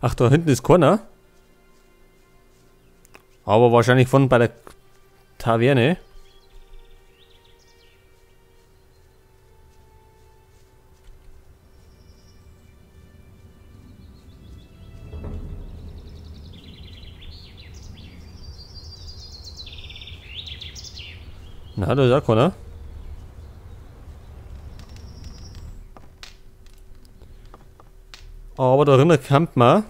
Ach, da hinten ist keiner. Aber wahrscheinlich von bei der Taverne. Na, da ist auch keiner. Aber darin erkennt man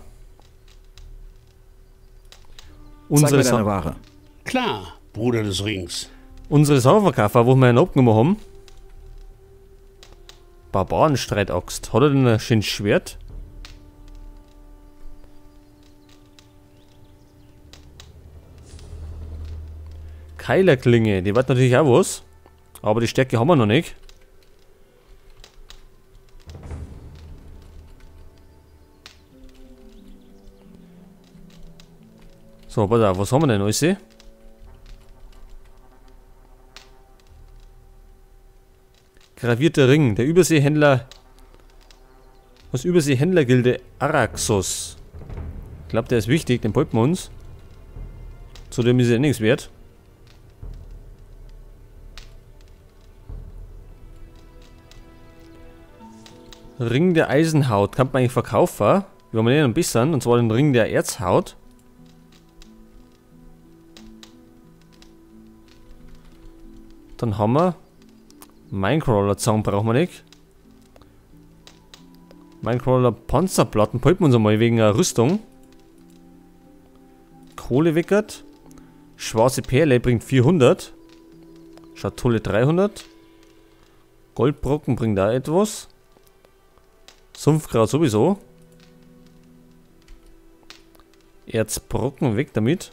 unsere Zeig mir deine Ware. Klar, Bruder des Rings. Unsere Sauerverkäufer, wo wir einen abgenommen haben. Barbarenstreitaxt. Hat er denn ein schönes Schwert? Keilerklinge, die wird natürlich auch was. Aber die Stärke haben wir noch nicht. So, pass auf, was haben wir denn alles? Gravierter Ring, der Überseehändler. Was Überseehändlergilde Araxos. Ich glaube, der ist wichtig, den beuten wir uns. Zudem ist er nichts wert. Ring der Eisenhaut kann man eigentlich verkaufen. Wir haben den ein bisschen, und zwar den Ring der Erzhaut. Dann haben wir Minecrawler-Zahn brauchen wir nicht. Minecrawler Panzerplatten behalten wir uns einmal wegen einer Rüstung. Kohle weckert. Schwarze Perle bringt 400. Schatulle 300. Goldbrocken bringt da etwas. Sumpfkraut sowieso. Erzbrocken weg damit.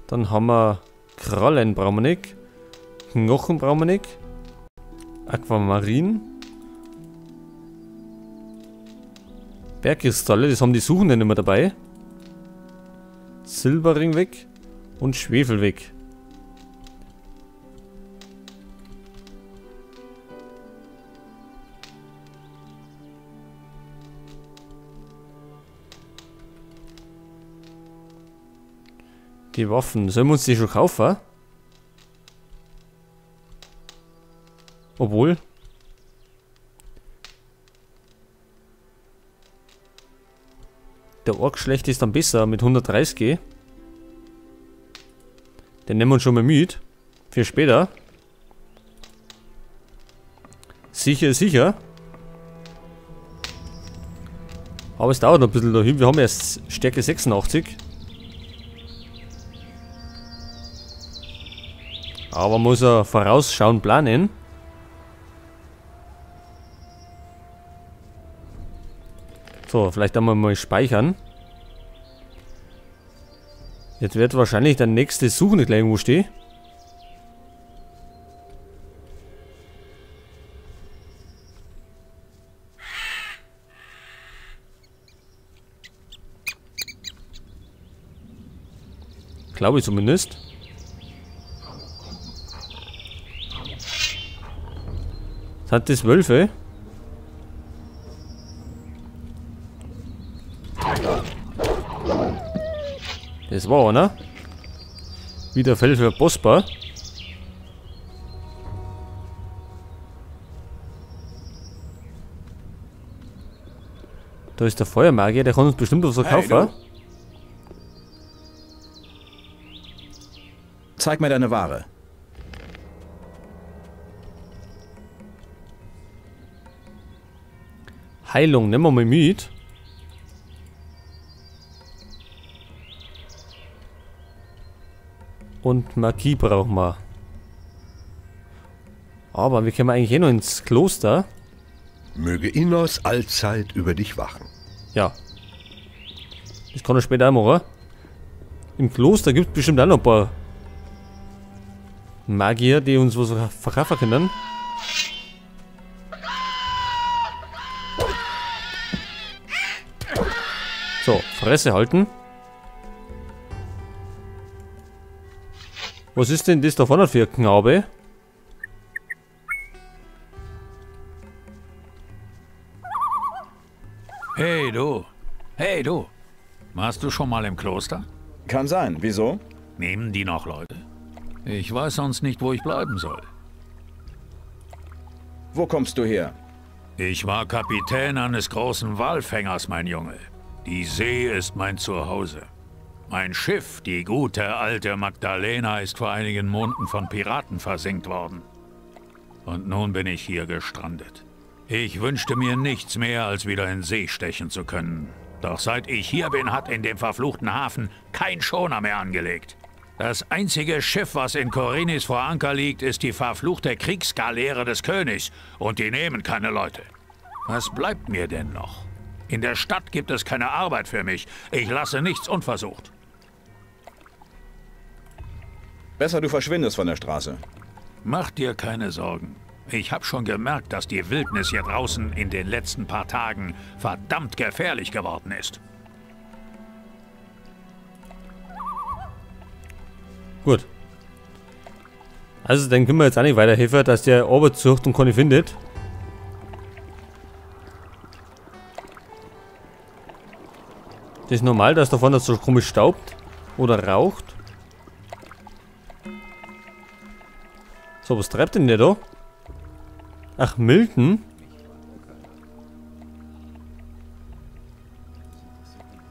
Dann haben wir Krallen brauchen wir nicht. Knochen brauchen wir nicht. Aquamarin. Bergkristalle, das haben die Suchenden immer dabei. Silberring weg und Schwefel weg. Die Waffen, sollen wir uns die schon kaufen? Obwohl. Der Ork-Schlecht ist dann besser mit 130. Den nehmen wir uns schon mal mit. Für später. Sicher, sicher. Aber es dauert noch ein bisschen dahin. Wir haben erst Stärke 86. Aber man muss ja vorausschauen, planen. So, vielleicht einmal mal speichern. Jetzt wird wahrscheinlich der nächste Suchende gleich irgendwo stehen. Glaube ich zumindest. Sind das Wölfe? Das war einer. Wieder Fell für Bosper. Da ist der Feuermagier, der kann uns bestimmt was verkaufen. Hey, zeig mir deine Ware. Heilung, nehmen wir mal mit. Und Magie brauchen wir. Aber wir können eigentlich eh noch ins Kloster. Möge Innos allzeit über dich wachen. Ja. Das kann er später auch machen. Im Kloster gibt es bestimmt auch noch ein paar Magier, die uns was verkaufen können. So, Fresse halten. Was ist denn das da vorne für ein Knabe? Hey du. Hey du. Warst du schon mal im Kloster? Kann sein. Wieso? Nehmen die noch Leute? Ich weiß sonst nicht, wo ich bleiben soll. Wo kommst du her? Ich war Kapitän eines großen Walfängers, mein Junge. Die See ist mein Zuhause. Mein Schiff, die gute alte Magdalena, ist vor einigen Monaten von Piraten versenkt worden. Und nun bin ich hier gestrandet. Ich wünschte mir nichts mehr, als wieder in See stechen zu können. Doch seit ich hier bin, hat in dem verfluchten Hafen kein Schoner mehr angelegt. Das einzige Schiff, was in Khorinis vor Anker liegt, ist die verfluchte Kriegsgaleere des Königs. Und die nehmen keine Leute. Was bleibt mir denn noch? In der Stadt gibt es keine Arbeit für mich. Ich lasse nichts unversucht. Besser, du verschwindest von der Straße. Mach dir keine Sorgen. Ich habe schon gemerkt, dass die Wildnis hier draußen in den letzten paar Tagen verdammt gefährlich geworden ist. Gut. Also, dann können wir jetzt auch nicht weiterhelfen, dass der Arbeit sucht und keine findet. Das ist normal, dass davon das so komisch staubt oder raucht. So, was treibt denn der da? Ach, Milton?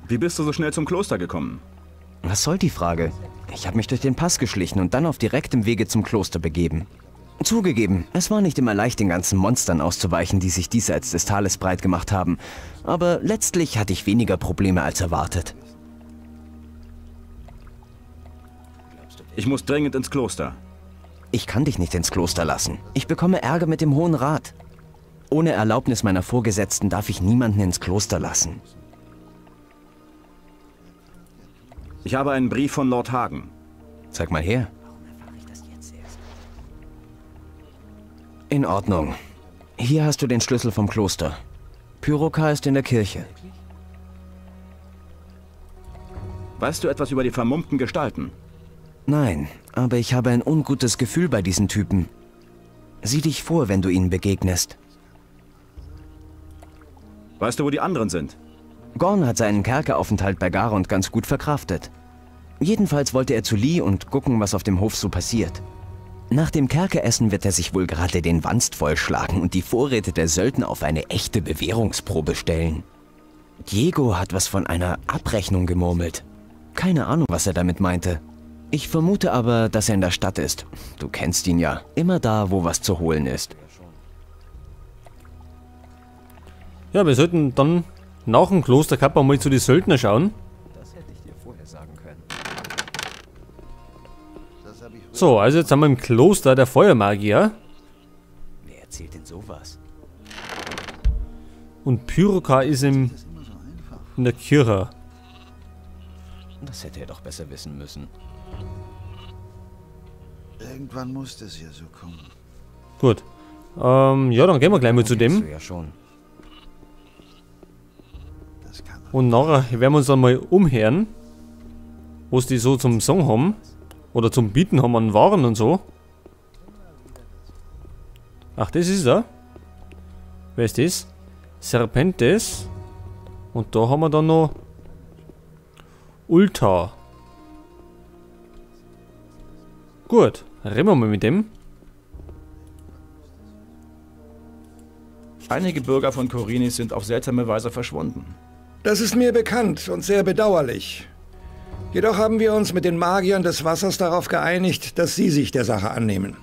Wie bist du so schnell zum Kloster gekommen? Was soll die Frage? Ich habe mich durch den Pass geschlichen und dann auf direktem Wege zum Kloster begeben. Zugegeben, es war nicht immer leicht, den ganzen Monstern auszuweichen, die sich diesseits des Tales breit gemacht haben. Aber letztlich hatte ich weniger Probleme als erwartet. Ich muss dringend ins Kloster. Ich kann dich nicht ins Kloster lassen. Ich bekomme Ärger mit dem Hohen Rat. Ohne Erlaubnis meiner Vorgesetzten darf ich niemanden ins Kloster lassen. Ich habe einen Brief von Lord Hagen. Zeig mal her. In Ordnung. Hier hast du den Schlüssel vom Kloster. Pyroka ist in der Kirche. Weißt du etwas über die vermummten Gestalten? Nein, aber ich habe ein ungutes Gefühl bei diesen Typen. Sieh dich vor, wenn du ihnen begegnest. Weißt du, wo die anderen sind? Gorn hat seinen Kerkeraufenthalt bei Garond ganz gut verkraftet. Jedenfalls wollte er zu Lee und gucken, was auf dem Hof so passiert. Nach dem Kerkeressen wird er sich wohl gerade den Wanst vollschlagen und die Vorräte der Söldner auf eine echte Bewährungsprobe stellen. Diego hat was von einer Abrechnung gemurmelt. Keine Ahnung, was er damit meinte. Ich vermute aber, dass er in der Stadt ist. Du kennst ihn ja. Immer da, wo was zu holen ist. Ja, wir sollten dann nach dem Kloster Kappa mal zu den Söldner schauen. Das hätte ich dir vorher sagen können. So, also jetzt haben wir im Kloster der Feuermagier. Wer erzählt denn sowas? Und Pyroka ist in der Kirche. Das hätte er doch besser wissen müssen. Irgendwann musste es ja so kommen. Gut. Ja, dann gehen wir gleich mal zu dem. Ja schon. Und nachher werden wir uns dann mal umhören, was die so zum Song haben. Oder zum Bieten haben an Waren und so. Ach, das ist er. Wer ist das? Serpentes. Und da haben wir dann noch Ulta. Gut, reden wir mal mit dem. Einige Bürger von Khorinis sind auf seltsame Weise verschwunden. Das ist mir bekannt und sehr bedauerlich. Jedoch haben wir uns mit den Magiern des Wassers darauf geeinigt, dass sie sich der Sache annehmen.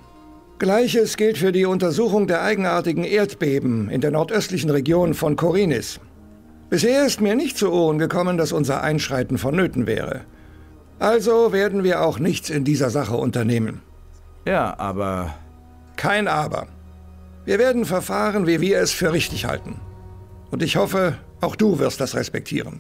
Gleiches gilt für die Untersuchung der eigenartigen Erdbeben in der nordöstlichen Region von Khorinis. Bisher ist mir nicht zu Ohren gekommen, dass unser Einschreiten vonnöten wäre. Also werden wir auch nichts in dieser Sache unternehmen. Ja, aber... Kein Aber. Wir werden verfahren, wie wir es für richtig halten. Und ich hoffe, auch du wirst das respektieren.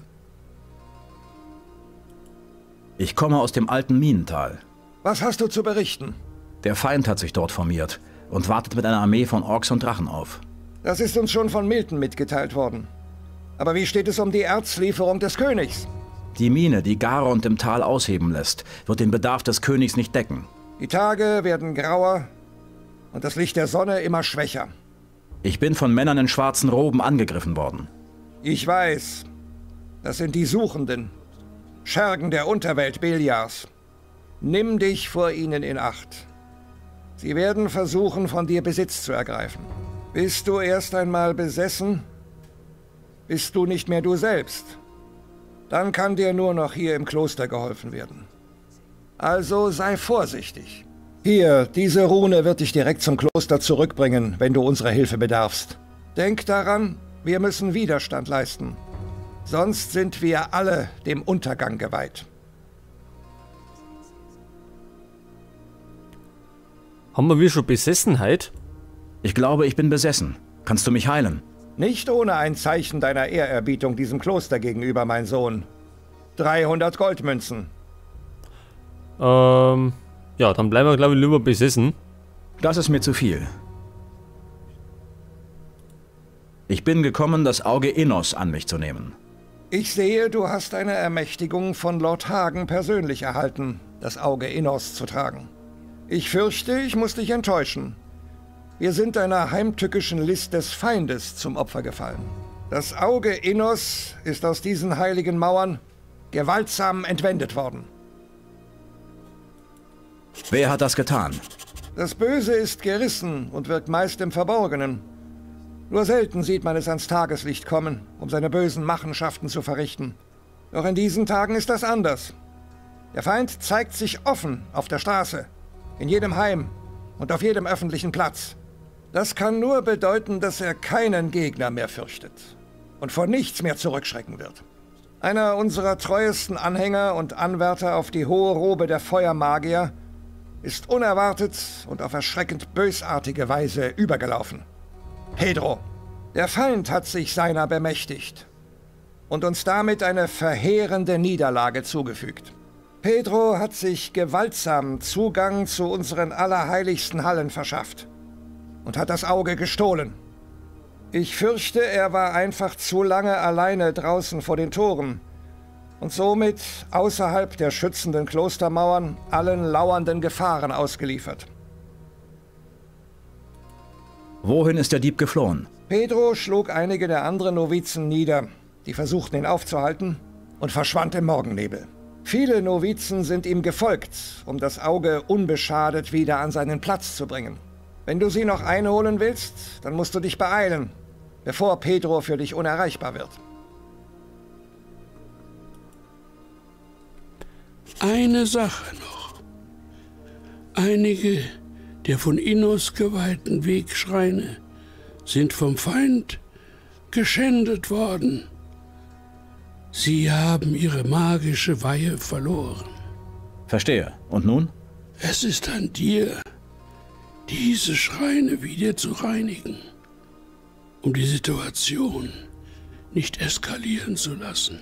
Ich komme aus dem alten Minental. Was hast du zu berichten? Der Feind hat sich dort formiert und wartet mit einer Armee von Orks und Drachen auf. Das ist uns schon von Milton mitgeteilt worden. Aber wie steht es um die Erzlieferung des Königs? Die Mine, die Garond im Tal ausheben lässt, wird den Bedarf des Königs nicht decken. Die Tage werden grauer und das Licht der Sonne immer schwächer. Ich bin von Männern in schwarzen Roben angegriffen worden. Ich weiß, das sind die Suchenden, Schergen der Unterwelt Beliars. Nimm dich vor ihnen in Acht. Sie werden versuchen, von dir Besitz zu ergreifen. Bist du erst einmal besessen, bist du nicht mehr du selbst. Dann kann dir nur noch hier im Kloster geholfen werden. Also sei vorsichtig. Hier, diese Rune wird dich direkt zum Kloster zurückbringen, wenn du unserer Hilfe bedarfst. Denk daran, wir müssen Widerstand leisten. Sonst sind wir alle dem Untergang geweiht. Haben wir schon Besessenheit? Ich glaube, ich bin besessen. Kannst du mich heilen? Nicht ohne ein Zeichen deiner Ehrerbietung diesem Kloster gegenüber, mein Sohn. 300 Goldmünzen. Ja, dann bleiben wir, glaube ich, lieber besessen. Das ist mir zu viel. Ich bin gekommen, das Auge Innos an mich zu nehmen. Ich sehe, du hast eine Ermächtigung von Lord Hagen persönlich erhalten, das Auge Innos zu tragen. Ich fürchte, ich muss dich enttäuschen. Wir sind einer heimtückischen List des Feindes zum Opfer gefallen. Das Auge Innos ist aus diesen heiligen Mauern gewaltsam entwendet worden. Wer hat das getan? Das Böse ist gerissen und wirkt meist im Verborgenen. Nur selten sieht man es ans Tageslicht kommen, um seine bösen Machenschaften zu verrichten. Doch in diesen Tagen ist das anders. Der Feind zeigt sich offen auf der Straße, in jedem Heim und auf jedem öffentlichen Platz. Das kann nur bedeuten, dass er keinen Gegner mehr fürchtet und vor nichts mehr zurückschrecken wird. Einer unserer treuesten Anhänger und Anwärter auf die hohe Robe der Feuermagier ist unerwartet und auf erschreckend bösartige Weise übergelaufen. Pedro, der Feind hat sich seiner bemächtigt und uns damit eine verheerende Niederlage zugefügt. Pedro hat sich gewaltsam Zugang zu unseren allerheiligsten Hallen verschafft und hat das Auge gestohlen. Ich fürchte, er war einfach zu lange alleine draußen vor den Toren und somit außerhalb der schützenden Klostermauern allen lauernden Gefahren ausgeliefert. Wohin ist der Dieb geflohen? Pedro schlug einige der anderen Novizen nieder, die versuchten, ihn aufzuhalten, und verschwand im Morgennebel. Viele Novizen sind ihm gefolgt, um das Auge unbeschadet wieder an seinen Platz zu bringen. Wenn du sie noch einholen willst, dann musst du dich beeilen, bevor Pedro für dich unerreichbar wird. Eine Sache noch. Einige der von Innos geweihten Wegschreine sind vom Feind geschändet worden. Sie haben ihre magische Weihe verloren. Verstehe. Und nun? Es ist an dir, diese Schreine wieder zu reinigen, um die Situation nicht eskalieren zu lassen.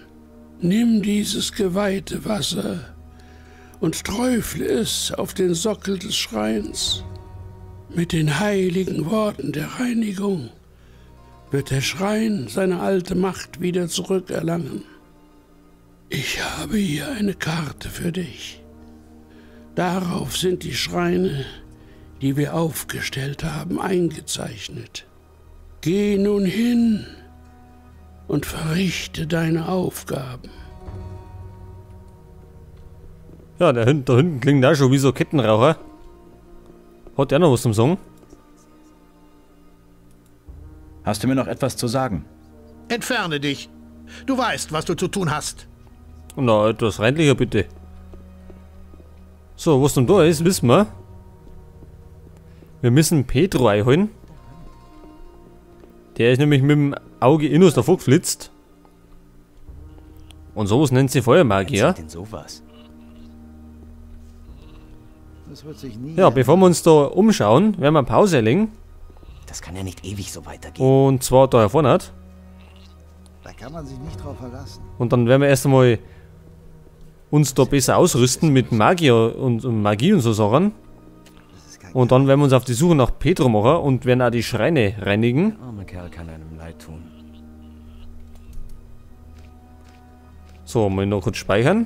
Nimm dieses geweihte Wasser und träufle es auf den Sockel des Schreins. Mit den heiligen Worten der Reinigung wird der Schrein seine alte Macht wieder zurückerlangen. Ich habe hier eine Karte für dich. Darauf sind die Schreine, die wir aufgestellt haben, eingezeichnet. Geh nun hin und verrichte deine Aufgaben. Ja, da hinten klingt auch schon wie so Kettenraucher. Hat der noch was zum Sagen? Hast du mir noch etwas zu sagen? Entferne dich. Du weißt, was du zu tun hast. Na, etwas freundlicher bitte. So, was denn da ist, wissen wir. Wir müssen Pedro einholen. Der ist nämlich mit dem Auge Innos davor geflitzt. Und sowas nennt sie Feuermagier. Denn sowas? Ja, bevor wir uns da umschauen, werden wir Pause legen. Das kann ja nicht ewig so weitergehen. Und zwar da vorne. Da kann man sich nicht drauf verlassen. Und dann werden wir erst einmal uns da besser ausrüsten mit Magier und Magie und so Sachen. Und dann werden wir uns auf die Suche nach Pedro machen und werden auch die Schreine reinigen. Der arme Kerl kann einem leid tun. So, mal noch kurz speichern.